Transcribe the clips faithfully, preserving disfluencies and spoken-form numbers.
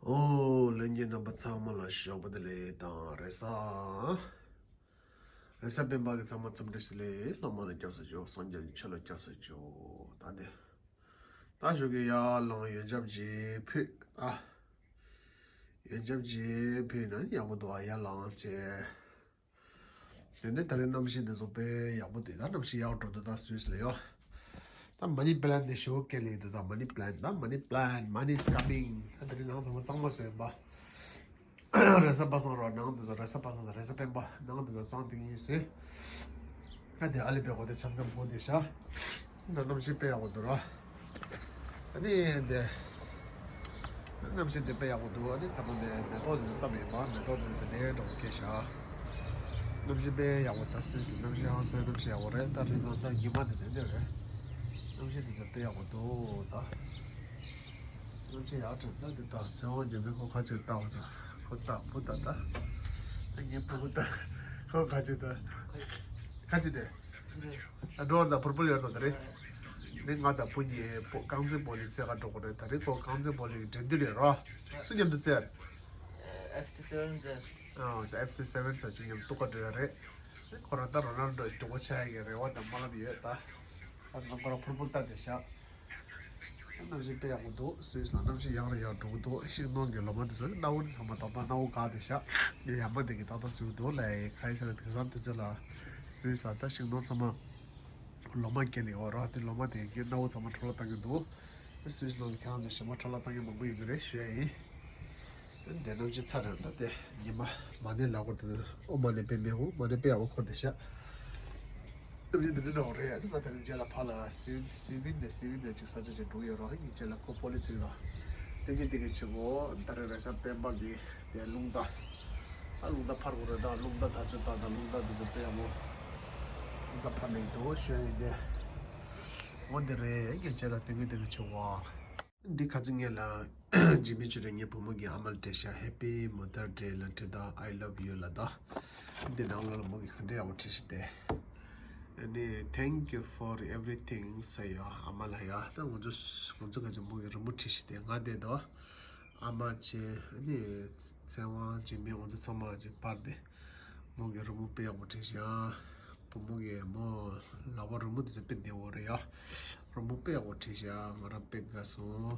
ཨོ། ལྷན་རྒྱས་རྣམ་པ་ཚང་མ་ལ་ཞོགས་པ་བདེ་ལེགས་དང་རེས་གཟའ། རེས་གཟའ་སྤེན་པ་གི་ཚང་མ་འཚམས་འདྲི་ཞུ་ལེ། སློབ་མ་ལ་སྐྱབས་སུ་མཆིའོ། སངས་རྒྱས་ཆོས་ལ་སྐྱབས་སུ་མཆིའོ། ད་འདི། ད་ཞོགས་ཀས་ཡར་ལངས་ཡོན་ཆབ་ཅིག་ཕུལ། ཨ། ཡོན་ཆབ་ཅིག་ཕུལ་ན་ཡག་པོ་འདུག་ཨ། ཡར་ལངས་བྱས། དེ་ནས་ད་རེས་གནམ་གཤིས་འདི་ཚོ་དཔེ་ཡག་པོ་འདུག་ད་གནམ་གཤིས་ཡག་འགྲོ་འདུག་ད་སུད་སི་ལ་ཡོད། ད་མ་ནི་པི་ལན་དེ་ཞོ་སྐད་ལ་འདུག་ད་མ་ནི་པི་ལན། ད་མ་ནི་པི་ལན། Money is coming. ད་དེ་རིང་ནང་ཚང་མ་གཙང་མ་བཟོས་ཡིན་པ། རེས་གཟའ་པ་སངས་ར་ནང་དུ་ཚོ། རེས་གཟའ་པ་སངས་རེས་གཟའ་སྤེན་པ་ནང་དུ་ཚོ་གཙང་ཏིང་ཡིན་ཟེར། ད་དེ་ཨ་ལི་པའི་གོ་དེ་འཆམ་འཆམ་གོ་དེ་ཤ། ད་གནམ་གཤིས་དཔེ་ཡག་པོ་འདུག་ར། ཨ་ནི་དེ། གནམ་གཤིས་དེ་དཔེ་ཡག་པོ་འདུག་ཨ་ནི་ཁ་སང་དེ་མེ་ཏོག་དེ་བཏབ་ཡིན་པ། མེ་ཏོག་དེ་དེ་ནས་འགྲོ་གི་ཤ། གནམ་གཤིས་དཔེ་ཡག་པོ། ད་སུད་སི་གནམ་གཤིས་ཧང་སང་གནམ་གཤིས་ཡག་པོ་རེད། ད་རིང་ནང་ད་ཉི་མ་དེ་ཚོ་འདི་རེད། གནམ་གཤིས་དེ་ཚོ་དཔེ་ཡག་པོ་འདུག་ད། སློབ་ཆེན་ཡག་དྲགས་ད་འདི་དག་ཚེ་དབང་འཇམ་དཔལ་ཁོ་ཁ་ཅིག་ལྟ་བ་དང་། ཁོ་ལྟ་བུ་ལྟ་ད། ད་ངའི་བུ་བུ་ལྟ། ཁོ་ཁ་ཅིག་ལྟ། ཁ་ཅིག་དེ། ཨ། འགྲོ་བར་ད་ཕུར་བུ་ཡོད་དོ་ད་རེད། རེད། ང་དང་བུ་གཉིས་པོ་རྐང་རྩེད་སྤོ་ལོ་རྩེ་ག་འགྲོ་གི་རེད། ད་རེད་ཁོ་རྐང་རྩེད་སྤོ་ལོ་གི་འགྲན་བསྡུར་རེད་རོ། སུ་མཉམ་དུ་རྩེ། F C seven རྩེ། ཨ། ད་F C seven རྩེ་ཅིག་མཉམ་དུ་ག་འགྲོ་ཡ་རེད། ཁོ་རང་ད་རོ་ནལ་ཌོ་གྱོག་པོ་ཆགས་ཡ་གི་རེ་བ་དང་མ་ལབ་ཡོད་ད། ད་ང་ཁོ་རང་ཕུར་བུ་ལྟ་དེ་ཤག་གནམ་གཤིས་དཔེ་ཡག་པོ་འདུག་སུད་སི་ལ་གནམ་གཤིས་ཡག་རུ་ཡག་འགྲོ་གི་འདུག་ཤིང་སྡོང་གི་ལོ་མ་དེ་ཚོ་གནའ་བོ་དེ་ཚང་མ་ཏག་ཏག་གནའ་བོ་འགག་དེ་ཤག་ཡ་མ་དེ་གི་ཏག་ཏག་བཟོས་འདུག་ལ། ཁ་ཡི་ས་ལ་དེང་སང་དུས་ཚོད་ལ་སུད་སི་ལ་ད་ཤིང་སྡོང་ཚང་མ་ལོ་མ་སྐྱེ་ལེ་ཡོད་ར། དེ་ལོ་མ་དེ་གི་གནའ་བོ་ཚང་མ་འཕྲོ་བརླག་བཏང་གི་འདུག་སུད་སི་ནང་ལ་ཁྱེད་རང་ཚོ་ཞེ་མ་འཕྲོ་བརླག་བཏང་མཁན་མང་པོ་ཡོད་ཀྱི་རེད་ཞུ་ཡ་ཡིན། དེ་གནམ་གཤིས་ཚ་རེད་ད། དེ་ཉི་མ་མ་ཎི་ལབ་དགོས་དེ། ཨོཾ་མ་ཎི་པདྨེ་ཧཱུྃ། མ་ཎི་དཔེ་ཡག་པོ་འཁོར་དེ་ཤག་གནམ་གཤིས་འདི་འདྲ་འདྲ་བོ་རེད། ཨ་ནི་ང་དེ་རིང་རྗེས་ལ་ཕར་ལ་སི་སི་ཝིན་ནས་སི་ཝིན་ནས་ཅིག་ས་ཆ་ཅིག་འགྲོ་ཡོད་ར། ཨ་ནི་རྗེས་ལ་ཁོ་སྤོ་ལོ་རྩེ་ར། སྟོན་གྱི་སྟོན་གྱི་བྱེད་གོ། ད་རེས་རེས་གཟའ་སྤེན་པ་གི་དེ་རླུང་རྟ། ད་རླུང་རྟ་འཕར་དགོས་རེད། ད་རླུང་རྟ་ད་ཚོད་ད་ད་རླུང་རྟ་འདི་ཚོ་དཔེ་ཡག་པོ། རླུང་རྟ་འཕར་ནས་འདུག་ཞུ་ཡ་ཡིན་ཏེ། འོ་དེ་རེད། ཨ་ནི་རྗེས་ལ་སྟོན་གྱི་སྟོན་གྱི་བྱེད་གོ། འདི་ཁ་ཚིག་ངེད་ལ་འཇིགས་མེད་ཆོས་སྒྲོན་ངའི་བུ་མོ་གི་ཨ་མ་ལ་སྤྲད་ཤག Happy Mother Day ལ་སྤྲད་དང་I love you ལ་ད། འདི་ནང་ལོགས་ལ་མོ་གིས་ག་འདྲ་ཡག་པོ་བྲིས་ཤག་སྟེ། ཨ་ནི་Thank you for everything ཟེར་ཡོད། ཨ་མ་ལ་ཡ་ད་ང་ཚོ་ང་ཚོ་ག་ཚོད་མོ་གིས་རི་མོ་བྲིས་ཤག་སྟེ། ང་བསྡད་དོ། ཨ་མ་བྱས་ཨ་ནི་ཚེ་དབང་འཇིགས་མེད་ང་ཚོ་ཚང་མ་ཅིག་པར་དེ། མོ་གིས་རི་མོ་དཔེ་ཡག་པོ་བྲིས་ཤག་བུ་མོ་གིས་མོ་ལག་པ་རི་མོ་དེ་ཚོ་དཔེ་བདེ་བོ་རེད་ཡ། རི་མོ་དཔེ་ཡག་པོ་བྲིས་ཤག་ང་རང་དཔེ་དགའ་སོང་།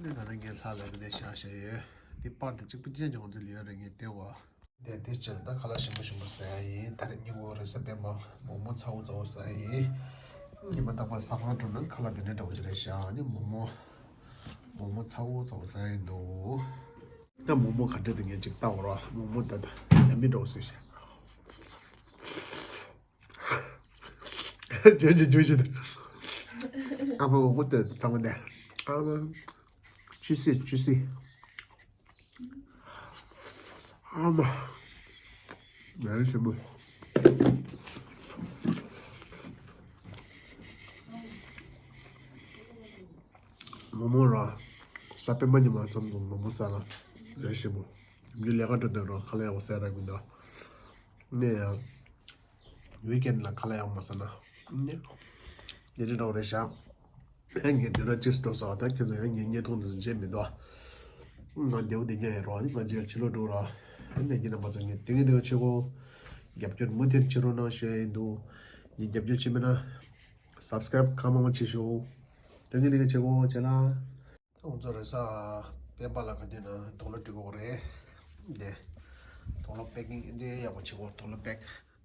འདི་ད་ལྟ་ངའི་ལྷ་ལ་འདི་ནས་བཞག་བཞག་ཡོད། འདི་པར་དེ་གཅིག་པུ་ཅན་གྱི་ང་ཚོ་ལ་ཡོད་རེད། ངས་བལྟས་པ། དེ་དེ་ཕྱིར་ད་ཁ་ལག་ཞིམ་པོ་ཞིམ་པོ་ཟ་ཡ་ཡིན། ད་རེས་ཉིན་གུང་རེས་གཟའ་སྤེན་པ་མོག་མོག་ཚ་བོ་ཚ་བོ་ཟ་ཡ་ཡིན། ཉི་མ་རྟག་པར་ཟ་ཁང་འགྲོ་ན་ཁ་ལག་དེ་འདྲ་འདྲ་བོ་ཅིག་རེད་ཤག་ཨ་ནི་མོག་མོག་མོག་མོག་ཚ་བོ་ཚ་བོ་ཟ་ཡ་ཡིན་འདུག་ད་མོག་མོག་ག་འདྲ་འདུག་ངས་ཅིག་ལྟ་བ་རོགས། མོག་མོག་ད་ད་ཡ་མི་འདྲ་བོ་བཟོས་ཤག་ཇོ་ཇོ་ཇོ་ཇོ། ཨ་མ་མོག་མོག་དེ་ཚང་མ་ནས། ཨ་མ། ཇུ་སི་ཇུ་སི། ཨ་མ། ལས་ཞིམ་པོ། མོག་མོག་ར། གཟའ་སྤེན་པ་ཉི་མ་མཚམས་དང་མོག་མོག་ཟ་ན་ལས་ཞིམ་པོ། ཉིན་རྒྱུན་ལས་ཀ་འགྲོ་དུས་ར་ཁ་ལག་ཡག་པོ་ཟ་རག་མི་འདུག་ནས་ཡང་། ཝིཀ་ཨེན་ལ་ཁ་ལག་ཡག་པོ་མ་ཟ་ན། ནས། དེ་འདྲ་འདྲ་བོ་རེད་ཤག་ཡང་ངས་དུས་ར་གཅིག་འགྲོ་ས་བ་ད་ཁྱེད་ཚོ་ཡང་ངའི་བརྙན་ཐུང་འདི་ཚོ་མཇལ་མི་འདུག་ང་བདེ་བོ་བདེ་ཉག་ཡིན་རོགས། ཨ་ནི་ང་རྗེས་ཕྱི་ལོགས་འགྲོ་ར། ཨ་ནི་ཁྱེད་རྣམ་པ་ཚོ་ངས་དེ་ངས་དེ་བ་ཆེ་གོ། རྒྱབ་སྐྱོར་མུ་མཐུད་བྱེད་རོགས་གནང་ཞུ་ཡ་ཡིན་འདུག་ངས་རྒྱབ་སྐྱོར་བྱེད་མེད་ན། སབ་སི་ཀ་རེབ་གང་མང་མང་བྱེད་ཤོག་དེ་ངས་དེ་ངས་ཆེ་གོ་བྱེད་ལ། ད་ང་ཚོ་རེས་གཟའ་སྤེན་པ་ལ་ག་དུས་ན་དུག་ལོག་སྒྲིག་དགོས་རེད། དེ། དུག་ལོག་པེ་ཀིང་འདི་འདྲ་ཡག་པོ་བྱེད་དགོས། དུག་ལོག་པེག་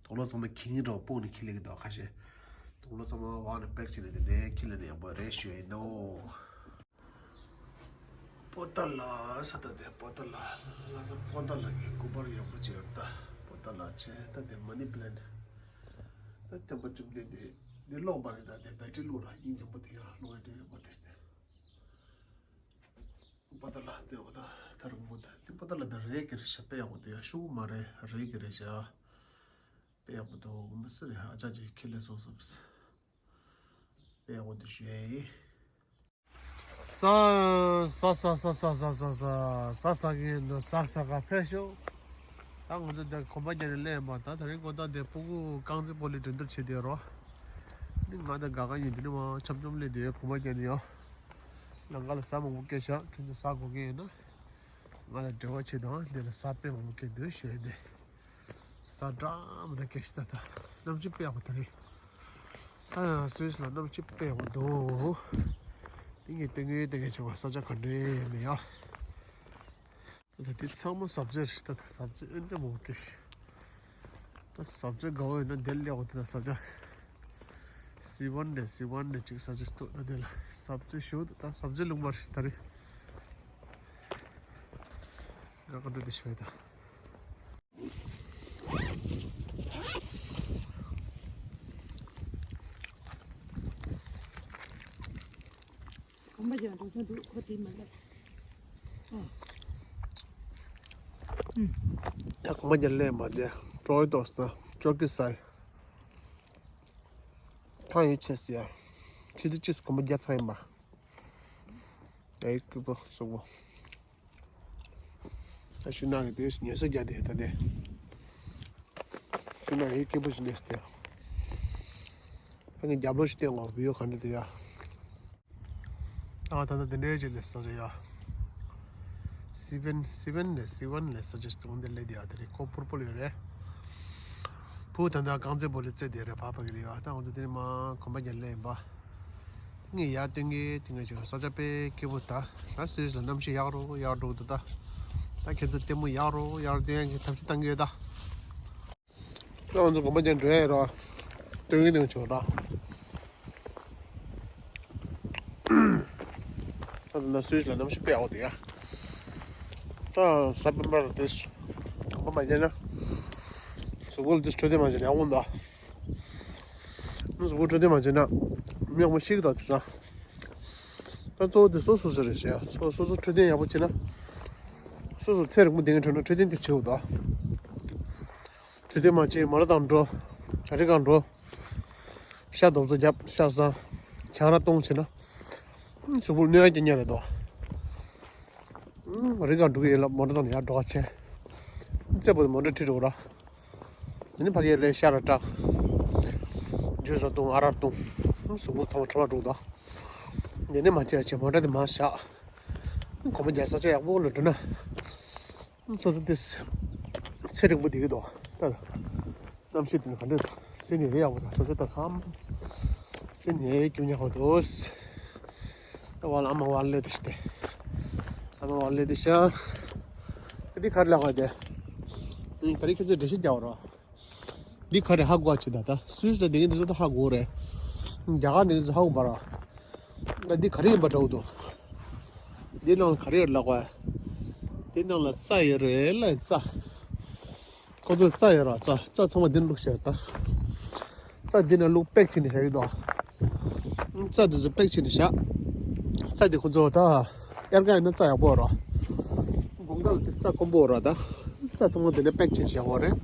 དུག་ལོག་ཚང་མ་ཁྱི་ངན་འདྲ་བོ་སྤུངས་ནས་འཁྱེར་སླེབས་ཀྱི་འདུག་ཁ་ཤས། དུག་ལོག་ཚང་མ་འོག་ནས་པེག་བྱས་ནས་དེ་འདྲ་འཁྱེར་སླེབས་ན་ཡག་པོ་རེད་ཞུ་ཡ་ཡིན་ནོ། པོ་ཏཱ་ལ་ས་ད་དེ་པོ་ཏཱ་ལ་ལ་ས་པོ་ཏཱ་ལ་གི་སྐུ་པར་ཡག་པོ་བྱས་ཡོད་ད། པོ་ཏཱ་ལ་བྱས་ད་དེ་མ་ནི་པི་ལན་ད་སྟོན་པ་བཅོམ་ལྡན་འདས་འདི་ཀློག་པ་རེད། ད་དེ་བེ་ཊི་རི་བླུགས་ར་སྙིང་རྗེ་མོ་དེ་ཡང་ཀློག་ཡ་དེ་ཡོད་པ་དེ་སྟེ། པོ་ཏཱ་ལ་དེ་འོ་ད་ད་རུང་པོ་ད་དེ་པོ་ཏཱ་ལ་ད་རེད་ཀྱི་རེད་ཤག་དཔེ་ཡག་པོ་འདུག་ཡ། ཤུ་གུ་མ་རེད། རེད་ཀྱི་རེད་ཤག་དཔེ་ཡག་པོ་འདུག་མི་སུ་རེད། ཨ་ཅག་ཅིག་ཁྱེར་སླེབས་སོང་བསམས། དཔེ་ཡག་པོ་འདུག་ཞུ་ཡ་ཡིན། ས་ས་ས་ས་ས་ས་ས་ས་ས་གི་ནོ་ས་ས་ག་ཕེབས་ཤོག་ད་ང་ཚོ་འདིར་གོམ་པ་རྒྱག་ནས་སླེབས་ཡིན་པ། ད་དེ་རིང་དགོང་དག་འདིར་སྤུ་གུ་རྐང་རྩེད་སྤོ་ལོའི་འགྲན་བསྡུར་བྱེད་བསྡད་ཡོད་རོ། ནི་ང་དང་དགའ་དགའ་ཡིན། དེ་ནི་མ་འཆམ་འཆམ་སླེབས་བསྡད་ཡོད། གོམ་པ་རྒྱག་ནས་ཡོད། ལམ་ཁ་ལ་ཟ་མང་པོ་སྐྱེལ་ཤག་ཁྱེད་ཚོ་ཟ་དགོས་ཀྱི་ཡིན་ན། ང་ལ་འབྲེལ་བ་བྱེད་དང་། འདི་ལ་གཟའ་སྤེན་པ་མོ་སྐད་འདུག་ཞུ་ཡ་དེ། གཟའ་འདྲ་མི་འདྲ་སྐད་ཞིག་ད་ད། གནམ་གཤིས་དཔེ་ཡག་པོ་ད་རེད། ད་ཡང་སུད་སི་ལ་གནམ་གཤིས་དཔེ་ཡག་པོ་འདུག་དེ་ངས་ལྟ་ངས་ལྟ་ངས་བྱུང་བ། ས་ཆ་ག་འདྲ་ཡིན་མིན་ཡ། ད་ལྟ་འདི་ཚང་མ་ཟབ་ཚེ་རེད། ད་ལྟ་ཟབ་ཚེ་ཨེ་འདྲ་མོ་སྐད་ཞིག་ད་ཟབ་ཚེ་དགའ་བོ་ཡོད་ན་དེར་སླེབས་འོ། དེ་ད་ས་ཆ་སི་ཝན་ནས་སི་ཝན་ནས་ཅིག་ས་ཆ་ཞིག་འདུག་ད་དེ་ལ་ཟབ་ཚེ་ཞུ་འདུག་ད་ཟབ་ཚེ་ལུང་པར་ཞིག་ད་རེད། ང་ག་འགྲོ་དེ་ཞིག་བས་ད། གོམ་པ་རྒྱག་འགྲོ་ས་འདུག་ཁོ་དེ་མ་ལ། ད་གོམ་པ་རྒྱག་ལས་མ་རྒྱག་ཀྲོའི་ཏོག་ས་ཀྲོ་ཀི་སལ། ཐང་ཡོད་ཆེ་སི་ཡ། ཆུ་དེ་ཅིས་གོམ་པ་རྒྱག་ཚར་ཡིན་པ། ཨེ་ཀུ་པོ་སོག་པོ། ད་ཤུ་ནག་གི་དེ་ཉེ་ས་རྒྱ་དེ་ད་དེ། ཤུ་ནག་ཡི་སྐྱིད་པོ་ཞིག་གནས་སྟེ། ད་ངས་རྒྱབ་ལོགས་ཤིག་བསྟན་གོ་བི་ཡོ་ག་འདྲ་དེ་ཡ། ད་ད་ད་དེ་འདྲའི་ཅིག་ལས་ས་ཆ་ཡ། སི་ཝན་སི་ཝན་ལས་སི་ཝན་ལས་ས་ཆ་ཞིག་དུང་དེ་ལས་དེ་ཡ་དེ་རེད། ཁོ་ཕུར་པོ་ལ་ཡོད་རེད། བུ་ད་ད་རྐང་རྩེད་སྤོ་ལོ་རྩེད་དེ་རེད། བག་ཕ་གི་རེད་ཡ། ད་ང་ཚོ་དེ་ནས་མ་གོམ་པ་རྒྱག་ལས་ཡིན་པ། ངས་ཡར་སྟོན་གི་སྟོན་གི་བྱུང་། ས་ཆ་དཔེ་སྐྱིད་པོ། ད་ད་སུད་སི་ལ་གནམ་གཤིས་ཡག་རུ་ཡག་འགྲོ་གི་འདུག་ད་ད་ཁྱེད་ཚོ་ལྟད་མོ་ཡག་རུ་ཡག་རུ་སྟོན་ཡག་གི་ཐབས་ཤེས་བཏང་གི་ཡོད་ད། ད་ང་ཚོ་གོམ་པ་རྒྱག་འགྲོ་ཡ་ཡོད་ར། སྟོན་གི་སྟོན་གི་བྱུང་ར། ད་ད་སུད་སི་ལ་གནམ་གཤིས་དཔེ་ཡག་པོ་འདུག་ཡ། ད་གཟའ་སྤེན་པ་ར་དེ་གོམ་པ་མ་རྒྱག་ན། གཟུགས་པོ་ལ་དེ་འཕྲོད་བསྟེན་མ་བྱས་ན་ཡག་པོ་འདུག་གཟུགས་པོ་འཕྲོད་བསྟེན་མ་བྱས་ན་མི་ཡག་པོ་ཤི་གི་འདུག་དུས་ཙང་། ད་གཙོ་བོ་དེ་སོ་སོ་སོ་རེད་ཟེར་ཡ། སོ་སོ་སོ་འཕྲོད་བསྟེན་ཡག་པོ་བྱས་ན། སོ་སོ་ཚེ་རིང་པོ་བསྡད་མཁན་འཕྲོད་ན་འཕྲོད་བསྟེན་དེ་བྱེད་དགོས་འདུག་འཕྲོད་བསྟེན་མ་བྱས་མོ་ཊ་དང་འགྲོ། རི་སྒང་འགྲོ། ཤ་རྡོབ་ཚོ་རྒྱབ། ཤ་ཟ། ཆང་རག་བཏུང་བྱས་ན། གཟུགས་པོ་གནོད་ཡ་སྐྱེལ་ཉེན་རེད་དོ། རི་སྒང་འགྲོ་གི་ཡིན་ལབ་མོ་ཊ་བཏང་ནས་ཡར་འགྲོ་བ་བྱས། རྩེ་པོ་དེ་མོ་ཊ་ཁྲིད་འགྲོ་ར། དེ་ནས་ཕ་གིར་སླེབས་ཤ་ར་སྐྲག་ཇུས་ར་བཏུང་ཨ་རག་བཏུང་། གཟུགས་པོ་ཐང་ཁྲ་བ་འགྲོ་དོ། དེ་ནས་མ་བྱས་བྱས་མོ་ཊ་དེ་མར་བཞག་གོམ་པ་རྒྱག་ས་ཆ་ཡག་པོ་ལ་འགྲོ་ན། ཚོ་ཚོ་དེ་ཚེ་རིང་པོ་བསྡད་ཀྱི་འདུག་ད་གནམ་གཤིས་དེ་ག་འདྲ་འདུག་སེམས་ནས་ཡག་པོ་འདུག་ས་ཆ་ད་གམ། སེམས་ནས་སྐྱིད་ཉག་པོ་འདུག་ད་བ་ལ་ཨ་མ་བ་ལ་སླེབས་ཏེ་ཤི་སྟེ། ཨ་མ་བ་ལ་སླེབས་ཏེ་ཤ། ད་འདི་ག་རེ་ལབ་དགོས་དེ། ད་རེས་ཁྱོད་ཚོས་འགྲེལ་བཤད་རྒྱག་རོགས། འདི་ག་རེ་ཧ་གོ་བ་བྱེད་ད། ད་སུད་སི་ལ་འདི་གི་འདི་ཚོ་ད་ཧ་གོ་རེད། རྒྱ་གར་འདི་གི་ཚོ་ཧ་གོ་བ་ར། ད་འདི་ག་རེ་ཡིན་པ་འདྲ་བོ་འདུག་འདི་ནང་ག་རེ་ཡོད་ལབ་དགོས། འདི་ནང་ལ་རྩྭ་ཡོད་རེད་ལ་རྩྭ། ཁོ་ཚོས་རྩྭ་ཡོད་ར་རྩྭ་རྩྭ་ཚང་མ་འདི་ནང་བླུགས་བཞག་ད། རྩྭ་འདི་ནང་བླུགས་པེག་བྱས་ནས་བཞག་གི་འདུག་རྩྭ་འདི་ཚོ་པེག་བྱས་ནས་བཞག་རྩྭ་འདི་ཁོ་ཚོ་ད། དབྱར་ཁ་ཡིན་ན་རྩྭ་ཡག་པོ་ཡོད་ར། དགུན་ཁ་ལ་དེ་རྩྭ་དཀོན་པོ་ཡོད་ར་ད། རྩྭ་ཚང་མ་འདི་ནས་པེག་བྱས་བཞག་གོ་རེད།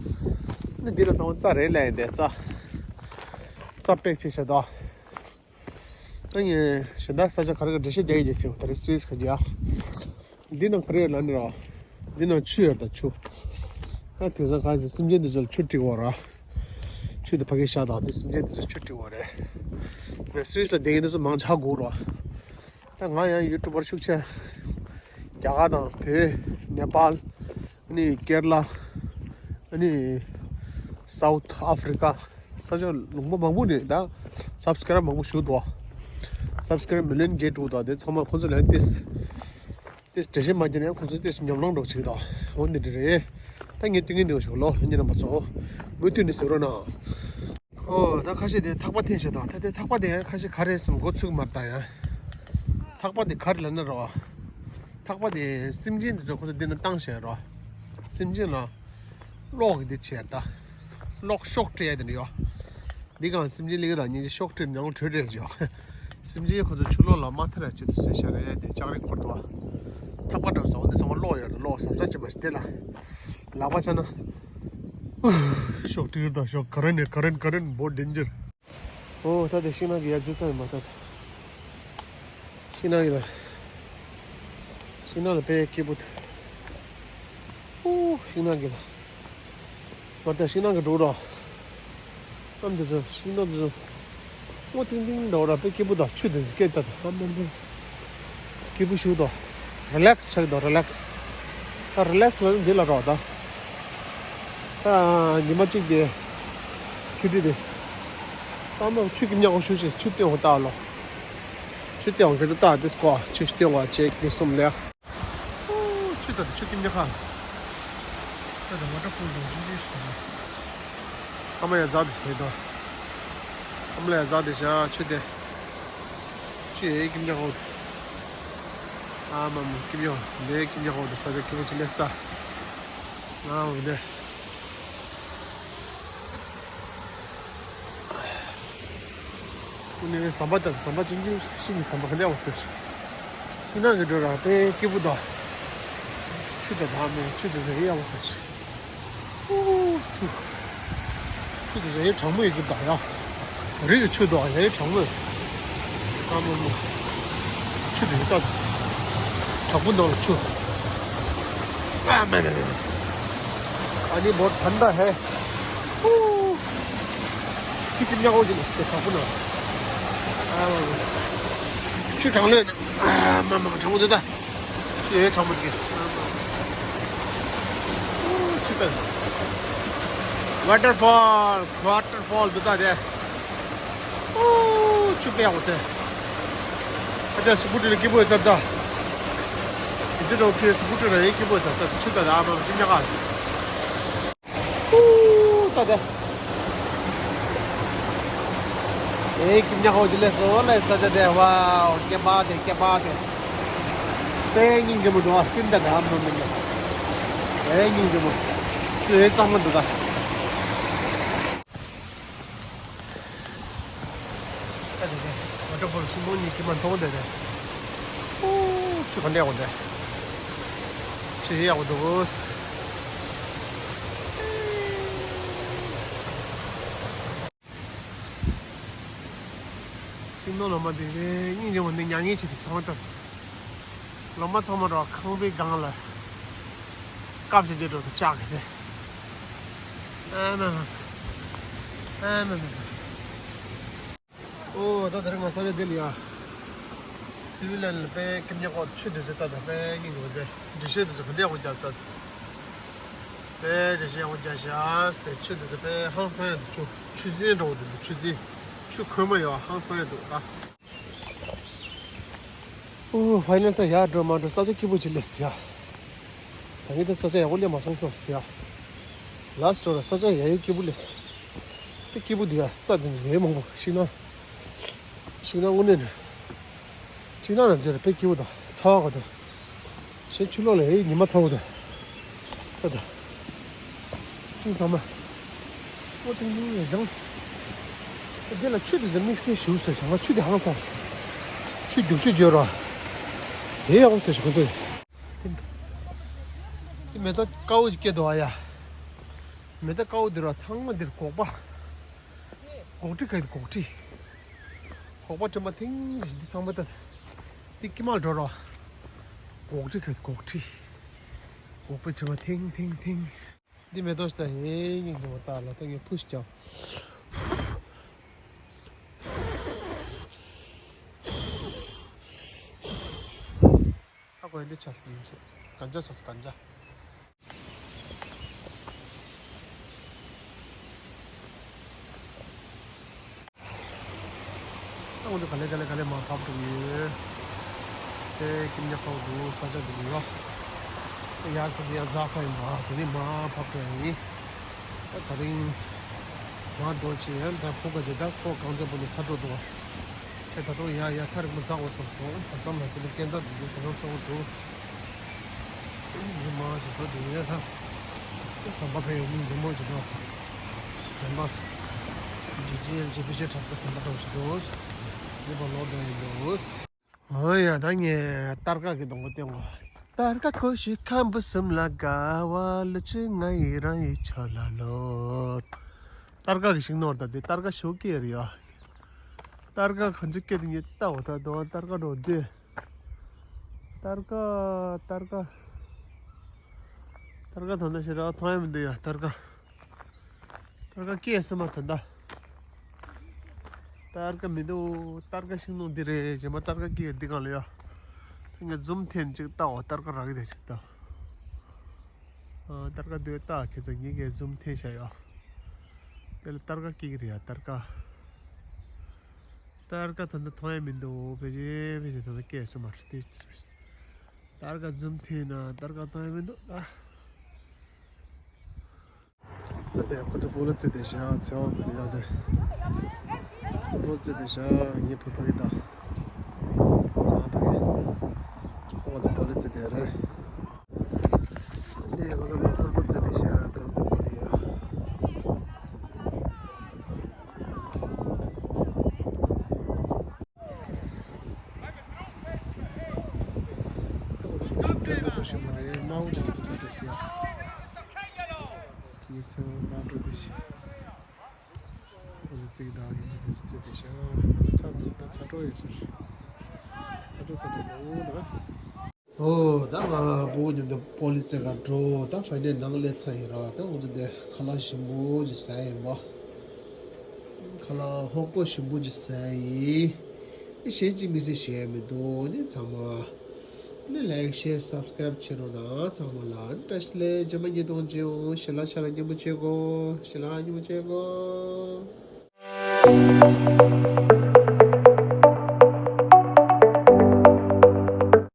ནི་འདི་ལ་ཚང་མ་རྩྭ་རེད་ལབ་ཡིན་ཏེ་རྩྭ། རྩྭ་པེག་བྱས་བཞག་ད། ད་ངས་གཞན་དག་ས་ཆ་ག་རེ་ག་འགྲེལ་བཤད་རྒྱག་ཡིན་ཀྱང་བྱེད་དགོས། ད་རེས་སུད་སི་ཁ་རྒྱག་འདི་ནང་ག་རེ་ཡོད་ལབ་ནི་ར། འདི་ནང་ཆུ་ཡོད་ད་ཆུ། ད་དེང་སང་གང་ཡིན་ཟེར་སེམས་ཅན་འདི་ཚོ་ལ་ཆུ་སྤྲད་དགོས་ར། ཆུ་དེ་ཕ་གིར་བཞག་དང་དེ་སེམས་ཅན་འདི་ཚོ་ཆུ་སྤྲད་དགོས་རེད། ངས་སུད་སི་ལ་བསྡད་མཁན་འདི་ཚོ་མང་ཆེ་ཧ་གོ་ར། ད་ང་ཡང་ཡུ་ཊུབ་པར་ཤུགས་ཆེ། རྒྱ་གར་དང་བོད། ནེ་པཱལ། ཨ་ནི་ཀེར་ལ། ཨ་ནི་སའུཐ་ཨ་ཧྥི་རི་ཀ། ས་ཆ་ལུང་པ་མང་པོ་ནས་ད་སབ་སི་ཀ་རབ་མང་པོ་ཞུགས་འདུག་སབ་སི་ཀ་རབ་མི་ལི་ཡོན་བརྒལ་འགྲོ་འདུག་དེ་ཚང་མ་ཁོ་ཚོ་ལ་ཏིས་ཏིས་འགྲེལ་བཤད་མ་བརྒྱབ་ན་ཁོ་ཚོ་ཏིས་ཉམས་སྣང་འདྲ་བོ་བྱེད་ཀྱི་འདུག་འོ་འདི་འདྲ་རེད། ད་ངས་སྟོན་གྱིན་འདུག་ཞུ་ལོ་ཉེ་རྣམ་པ་ཚོ། མུ་མཐུད་ནས་གཟིགས་རོགས་གནང་། ཨོ་ད་ཁ་ཤས་དེ་ཐག་པ་འཐེན་བྱེད་དང་། ད་དེ་ཐག་པ་དེ་ཁ་ཤས་ག་རེ་སེམས་མགོ་ཚུགས་མར་ད་ཡང་། ཐག་པ་དེ་ག་རེ་ལབ་ན་རོ། ཐག་པ་དེ་སེམས་ཅན་དེ་ཚོ་ཁོ་ཚོ་འདི་ན་བཏང་བྱས་རོ། སེམས་ཅན་ལ་གློག་གི་འདི་བྱས་ད། གློག་ཤོག་སྤྲད་ཡ་དེ་འདྲ་ཡོད། འདི་གང་སེམས་ཅན་ལིང་ར་ཉིན་གྱི་ཤོག་སྤྲད་ནང་གྲོས་སྤྲད་ཅོ། སེམས་ཅན་ཁོ་ཚོ་ཆུ་ལོག་ལ་མ་ཐར་ཡ་ཆེད་དུ་ཟེར་བྱ་རེད་དེ་ལྕགས་རི་འཁོར་དུ་བ། ཐག་པ་འདྲ་སོང་འདི་ཚང་མ་གློག་ཡོད་དོ། གློག་གཟབ་གཟབ་བྱེད་མ་ཤེས་དེ་ལ། ལག་པ་ཆག་ན། ཤོག་སྤྲད་ད་ཤོག་ཀ་རན་ནས་ཀ་རན་ཀ་རན་བོ་ཌེན་ཇར། ཨོ་ད་དེ་ཤིང་ནགས་ཀྱི་ཡ་རྫི་ཚ་ཡིན་པ་ད། ཤིང་ནགས་ཀྱི་ལ། ཤིང་ནགས་ལ་དཔེ་སྐྱིད་པོ་འདུག་ཨོ་ཤིང་ནགས་ཀྱི་ལ། མར་ད་ཤིང་ནགས་ཀྱི་འགྲོ་རོགས། ཨམ་དེ་ཚོ་ཤིང་ནགས་དེ་ཚོ། སྔོ་ཐིང་ཐིང་འདྲ་བོ་ར་དཔེ་སྐྱིད་པོ་དང་ཆུ་དེ་ཚོ་སྐད་ད་ད་ཨམ་ཨམ་ཨམ། སྐྱིད་པོ་ཞིག་འདུག་རི་ལེགས་ཆགས་འདུག་རི་ལེགས། ད་རི་ལེགས་ལ་འདི་ལ་རོགས་ད། ད་ཉི་མ་གཅིག་དེ་ཆུ་དྲི་དེ། ད་མ་ཆུ་གི་མཉམ་གོ་ཞུ་ཞིག་ཆུ་སྟོན་འོ་ད་ལོ། ཆུ་སྟོན་འོ་གི་ད་དེ་སྐོ་ཆུ་སྟོན་འོ་ཅེ་གི་གསུམ་ལས། ཆུ་ད་དེ་ཆུ་གི་མཉམ་ཁ། ད་དེ་ཝ་ཊར་ཕོལ་དང་ཆུ་ཆུ་ཞིག་ད། ཨ་མ་ཡ་ཛ་དེ་ཞིག་ད། ཨ་མ་ལ་ཡ་ཛ་དེ་ཞག་ཆུ་དེ། ཅི་ཡེ་ཀིམ་ཀྱག་ཧོ། ཨ་མ་མ་ཀིམ་ཡོ། ལེ་ཀིམ་ཀྱག་ཧོ་དེ་ས་ཆ་ཀི་བོ་ཅི་ལེ་སྟ། ང་འོ་དེ། ཀུ་ནེ་ཟམ་པ་ད་ཟམ་པ་ཅིན་ཅིན་ཤིང་གི་ཟམ་པ་ག་འདྲ་ཡོད་ཟེར། ཤིང་ནགས་ཀྱི་འགྲོ་ར་དཔེ་སྐྱིད་པོ་དང་། ཆུ་དང་བདག་མེད་ཆུ་དེ་ཟེར་ཡག་པོ་ཟེར། ཨུ། ཆུ། ཆུ་དེ་ཟེར་ཡག་གྲང་མོ་ཡོད་ཀྱི་འདུག་ཡ། རི་གི་ཆུ་དང་ཡ་ཡག་གྲང་མོ་ཡོད། ཨ་མ་མ། ཆུ་དེ་ཡོད་ད། གྲོག་པོ་ནང་ལ་ཆུ། ཨ་མ་མ་མ། ཨ་ནི་བོ་ཐན་ད་ཧེ། ཨུ། ཆུ་དེ་མྱག་འོ་ཅི་ལ་སྟེ་གྲོག་པོ་ནང་། ཨ་མ་མ། ཆུ་གྲང་ལོས་ན། ཨ་མ་མ་གྲང་མོ་འདུག་ད། ཆུ་ཡོད་གྲང་མོ་འདུག་གི། ཆུ་ད། ཝ་ཊར་ཕོལ། ཝ་ཊར་ཕོལ་འདུག་ད་དེ། ཨོ། ཆུ་དཔེ་ཡག་པོ་དེ། ཨ་ད་སི་ཀུ་ཊི་ལ་སྐྱིད་པོ་ཡོད་ས་ད། ཨི་ཙི་རོ་ཁེ་སི་ཀུ་ཊི་ལ་ཡེ་སྐྱིད་པོ་ཡོད་ས་ད་ཆུ་ད་ད་ཨ་མ་ཅི་ཉག་ག། ཨོ། ད་ད། ཨེ་ཀིམ་ཉག་ཧོ་ཅི་ལེ་སོ་ལེ་ས་ཆ་དེ་ཝའོ་སྐེད་པ་དེ་སྐེད་པ་དེ། དཔེ་སྙིང་རྗེ་མོ་འདུག་ཨ་སིམ་ད་ད་ཨ་མ་མི་ལེ། དཔེ་སྙིང་རྗེ་མོ། ཆུ་ཡེ་གཙང་མ་འདུག་ད། ཨ་དེ་དེ། ཝ་ཊར་ཕོལ་ཤིང་སྡོང་གཉིས་ཀྱི་མ་མཐོང་དེ་དེ། ཨོ། ཆུ་ག་འདྲ་ཡག་པོ་དེ། ཆུ་ཡག་པོ་འདུག་ཤིང་སྡོང་ལོ་མ་དེ་རེད་སྙིང་རྗེ་མོ་འདི་མྱ་ངན་བྱེད་དེ་ཚང་མ་ལྟར། ལོ་མ་ཚང་མ་རོ་ཁང་པའི་སྒང་ལ། སྐབས་ཤིག་དེ་འགྲོ་དུ་ཆགས་གི་དེ། ཨ་མ་མ། ཨ་མ་མ། ཨོ་ད་དེ་རིང་ང་ས་ཆ་འདི་ལ་ཡ། སི་ཝི་ལན་ལ་དཔེ་ཀིམ་ཉག་ཁོག་ཆུ་དེ་ཚོ་ད་ད་དཔེ་སྙིང་རྗེ་མོ་དེ། འགྲེལ་བཤད་དེ་ཚོ་ག་འདྲ་ཡག་པོ་རྒྱབ་ད། དཔེ་འགྲེལ་བཤད་ཡག་པོ་རྒྱབ་ཤག་དེ་ཆུ་དེ་ཚོ་དཔེ་ཧང་སང་ཡག་འདུག་ཆུ་ཆུ་རྫིང་འདྲ་བོ་འདུག་ཆུ་རྫིང་། ཆུ་ཁོལ་མ་ཡོད་ཧང་སང་ཡག་འདུག་ད། ཨོ་ཕའི་ནལ་ད་ཡར་འགྲོ་མ་འགྲོ་ས་ཆ་སྐྱིད་པོ་ཅིག་སླེབས་ཡ། ད་ངས་ད་ས་ཆ་ཡག་པོ་སླེབས་མ་སོང་བསམ་ཡ། ལ་སི་ཊི་ར་ས་ཆ་ཡག་ཡག་སྐྱིད་པོ་སླེབས། དཔེ་སྐྱིད་པོ་འདུག་ཡ། རྩྭ་དེ་ཚོ་ཡོད་མང་པོ་ཤིང་ནགས། ཤིང་ནགས་དངོས་གནས་རེད། ཤིང་ནགས་ནང་ཚོ་དཔེ་སྐྱིད་པོ་དང་ཚ་བ་ག་དུ། ཤིང་ཆུ་ལོག་ལ་ཡི་ཉི་མ་ཚ་བོ་དང་། ད་ད། ཤིང་ཚང་མ། ཨོ་ཏིང་ཏིང་ཡང་ལྗང་། ཨེ་དེ་ལ་ཆུ་དེ་ཚོ་དམིགས་བསལ་ཞིག་ཟེར་བྱ་ང་ཆུ་དེ་ཧང་སངས། ཆུ་རྒྱུག་ཆུ་བརྗོད་རོགས། དེ་ཡག་པོ་ཟེར་ཞིག་ཁོ་ཚོས། དེ་མེ་ཏོག་དཀར་བོ་ཞིག་སྐྱེས་འདུག་ཨ་ཡ། མེ་ཏོག་དཀར་བོ་འདི་ར་ཚང་མ་འདིར་སྒོག་པ། སྒོག་ཁྲི་ག་ཡིན་སྒོག་ཁྲི། སྒོག་པ་དྲི་མ་ཐིང་རེ་འདི་ཚང་མ་ལྟ། འདི་ཀི་མལ་འགྲོ་རོགས། སྒོག་ཁྲི་ག་ཡིན་སྒོག་ཁྲི། སྒོག་པའི་དྲི་མ་ཐིང་ཐིང་ཐིང་། འདི་མེ་ཏོག་ཞིག་ད་ཧེ་སྙིང་རྗེ་མོ་ལྟ་ལ་ལྟ་ངས་ཕུ་ཞིག་ཀྱང་། ད་ཁོས་འདི་ཆ་སྙིང་རྗེ། གན་ཇ་ཆ་གན་ཇ། ད་ང་ཚོ་ག་ལེ་ག་ལེ་ག་ལེ་མར་བབས་འགྲོ་གི་ཡོད། དེ་ཀིམ་ཉག་ཁོག་འདུག་ས་ཆ་འདི་ཡིན་རོ། དེ་ཡར་ཁོ་དེ་ཡར་འཛེགས་ཚར་ཡིན་པ། དེ་ནས་མར་བབས་འགྲོ་ཡིན། ད་དེ་རིང་མར་འགྲོ་ཆེ་ཡང་ད་ཕུག་ག་ཇེ་ད་ཁོ་གངས་ཅན་པོ་ནས་ཚ་འགྲོ་འདུག་བ། དེ་ད་དུང་ཡར་ཡར་ཐག་རིང་པོ་འཛེགས་དགོས་བསམ་སོང་། ས་མཚམས་ལ་ཕྱིན་ན་སྐས་འཛེག་འདུག་ཞེ་སྡང་ཚ་བོ་འདུག་ཉི་མ་ཞིག་འགྲོ་འདུག་ཡོད་ད། ཟམ་པ་ཕན་ཡོད་སྙིང་རྗེ་མོ་ཅིག་འགྲོ། ཟམ་པ། ཇི་ཇི་ཨེལ་ཇི་པི་ཅི་འཁྲབ་ས་ཟམ་པ་འགྲོ་ཞིག་འདུག་ཉི་མ་ལོག་འགྲོ་ཡིན་འདུག་ཨོ་ཡ་ད་ངས་སྟར་ཀ་གི་སྡོང་པོ་བསྟན་གོ་སྟར་ཀ་ཀོ་ཤི་ཁམ་བུ་གསུམ་ལ་དགའ་བ་ལ་ཅི་ང་ཡི་རང་ཡི་ཆ་ལ་ལོ། སྟར་ཀ་གི་ཤིང་ནོར་ད་དེ་སྟར་ཀ་ཞོག་ཀི་ཡར་ཡ། སྟར་ཀ་ག་ཚོད་སྐྱེ་དེ་ངས་ལྟ་འོ་ད་དོ་སྟར་ཀ་འགྲོ་དེ། སྟར་ཀ་སྟར་ཀ་སྟར་ཀ་ད་ན་ཤི་ར་ཐོང་ཡ་མི་འདུག་ཡ་སྟར་ཀ་སྟར་ཀ་སྐྱེ་སི་མ་ད་ད་སྟར་ཀ་མི་འདུག་སྟར་ཀ་ཤིང་ནོར་འདི་རེད་ཞེ་མ་སྟར་ཀ་སྐྱེ་འདི་གང་ལ་ཡ། ད་ངས་ཛུམ་འཐེན་ཅིག་ལྟ་འོ་སྟར་ཀ་རག་གི་དེ་ཅིག་ལྟ། ཨ། སྟར་ཀ་སྡོད་ད་ཁྱེད་ཚོ། ངེད་ཀྱི་ཛུམ་འཐེན་བཞག་ཡོད། དེ་ལ་སྟར་ཀ་སྐྱེ་གི་རེད་ཡ། སྟར་ཀ། སྟར་ཀ་ད་ལྟ་མཐོང་ཡ་མི་འདུག་ཕལ་ཆེར་ཕལ་ཆེར་ད་ལྟ་སྐྱེས་ས་མ་རེད། དེ་སྟར་ཀ་ཛུམ་འཐེན་ན་སྟར་ཀ་མཐོང་ཡ་མི་འདུག་ད། ད་དེ་ཁོ་ཚོ་སྤོ་ལོ་རྩེ་བསྡད་ཤག་ཚེ་དབང་ཁོ་ཚོ་ཡང་དེ་སྤོ་ལོ་རྩེ་བསྡད་ཤག་ངའི་བུ་ཕ་གི་ད་ཚེ་དབང་ཕ་གི་ཁོ་ཚོ་སྤོ་ལོ་རྩེ་བསྡད་རེད། དེ་ཁོ་ཚོ་མ་སྤོ་ལོ་རྩེ་བསྡད་ཤག་གང་དུ་སྤོ་ལོ་ཡོད། ད་ལྟ་ཞིག་མ་རེད། དམར་པོ་དེ་ཚོ་ད་ལྟ་ཞིག་ཡ། ངའི་ཚེ་དབང་དམར་པོ་དེ་ཞིག་ཁོ་ཚོ་རྩེ་གི་ད་ཡིན་གྱི། དེ་ཚོ་རྩེ་བསྡད་ཤག་ད་ཚ་འདུག་ད་ཚ་དྲོ་ཡོད་ས་རེད། ཚ་དྲོ་ཚ་དྲོ་འདུག་ད། ཨོ་ད་ང་བུ་མཉམ་དུ་སྤོ་ལོ་རྩེ་ག་འགྲོ། ད་ཕ་ནས་ནང་སླེབས་ཚར་ཡིན་ར། ད་ང་ཚོ་དེ་ཁ་ལག་ཞིམ་པོ་ཅིག་ཟ་ཡིན་པ། ཁ་ལག་ཧོ་ཀོ་ཞིམ་པོ་ཅིག་ཟ་ཡིན། གཞན་གཅིག་མི་ཟེར་ཞེས་མི་འདུག་ནི་ཚང་མ་ནི་ལའིག་ཤེར་སབ་སི་ཀ་རེབ་བྱེད་རོགས་གནང་། ཚང་མ་ལ་བཀྲ་ཤིས་བདེ་ལེགས། རྗེས་མ་ཉིས་སྟོང་བརྗེ་འོང་། ཞེ་ལ་ཞེ་ལ་མཉམ་པོ་བྱེད་དགོ་ཞེ་ལ་མཉམ་པོ་བྱེད་དགོ